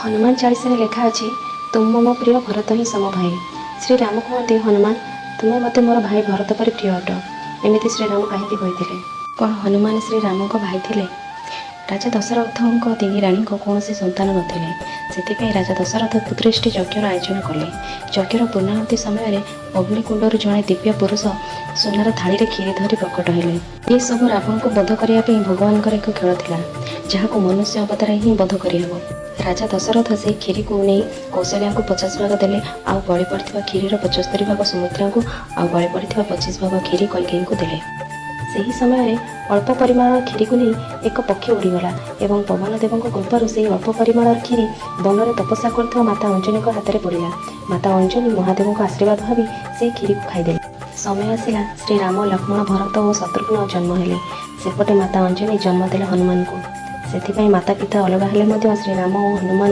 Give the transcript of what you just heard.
ହନୁମାନ ଚାଳିଶାରେ ଲେଖା ଅଛି, ତୁମ ମୋ ପ୍ରିୟ ଭରତ ହିଁ ସମ ଭାଇ। ଶ୍ରୀରାମ କୁହନ୍ତି, ହନୁମାନ, ତୁମେ ମୋତେ ମୋର ଭାଇ ଭରତ ପରି ପ୍ରିୟ ଅଟ। ଏମିତି ଶ୍ରୀରାମ କାହିଁକି କହିଥିଲେ? କ'ଣ ହନୁମାନ ଶ୍ରୀରାମଙ୍କ ଭାଇ ଥିଲେ? ରାଜା ଦଶରଥଙ୍କ ତିନି ରାଣୀଙ୍କ କୌଣସି ସନ୍ତାନ ନଥିଲେ। ସେଥିପାଇଁ ରାଜା ଦଶରଥ ପୁତ୍ରେଷ୍ଟି ଯଜ୍ଞର ଆୟୋଜନ କଲେ। ଯଜ୍ଞର ପୂର୍ଣ୍ଣାହୁତି ସମୟରେ ଅଗ୍ନିକୁଣ୍ଡରୁ ଜଣେ ଦିବ୍ୟ ପୁରୁଷ ସୁନାର ଥାଳିରେ କ୍ଷୀରି ଧରି ପ୍ରକଟ ହେଲେ। ଏସବୁ ରାବଣକୁ ବଧ କରିବା ପାଇଁ ଭଗବାନଙ୍କର ଏକ ଖେଳ ଥିଲା, ଯାହାକୁ ମନୁଷ୍ୟ ଅବତାରରେ ହିଁ ବଧ କରିହେବ। ରାଜା ଦଶରଥ ସେହି କ୍ଷୀରିକୁ ନେଇ କୌଶଲ୍ୟାଙ୍କୁ 50 ଭାଗ ଦେଲେ, ଆଉ ବଳି ପଡ଼ିଥିବା କ୍ଷୀରିର 75 ଭାଗ ସୁମିତ୍ରାଙ୍କୁ, ଆଉ ବଳି ପଡ଼ିଥିବା 25 ଭାଗ କ୍ଷୀରି କୈକେୟୀଙ୍କୁ ଦେଲେ। ସେହି ସମୟରେ ଅଳ୍ପ ପରିମାଣର କ୍ଷୀରିକୁ ନେଇ ଏକ ପକ୍ଷୀ ଉଡ଼ିଗଲା ଏବଂ ପବନ ଦେବଙ୍କ କୃପାରୁ ସେହି ଅଳ୍ପ ପରିମାଣର କ୍ଷୀରି ବନରେ ତପସ୍ୟା କରୁଥିବା ମାତା ଅଞ୍ଜନୀଙ୍କ ହାତରେ ପଡ଼ିଲା। ମାତା ଅଞ୍ଜନୀ ମହାଦେବଙ୍କ ଆଶୀର୍ବାଦ ଭାବି ସେହି କ୍ଷୀରିକୁ ଖାଇଦେଲେ। ସମୟ ଆସିଲା, ଶ୍ରୀରାମ, ଲକ୍ଷ୍ମଣ, ଭରତ ଓ ଶତ୍ରୁଘ୍ନ ଜନ୍ମ ହେଲେ। ସେପଟେ ମାତା ଅଞ୍ଜନୀ ଜନ୍ମ ଦେଲେ ହନୁମାନଙ୍କୁ। ସେଥିପାଇଁ ମାତା ପିତା ଅଲଗା ହେଲେ ମଧ୍ୟ ଶ୍ରୀରାମ ଓ ହନୁମାନ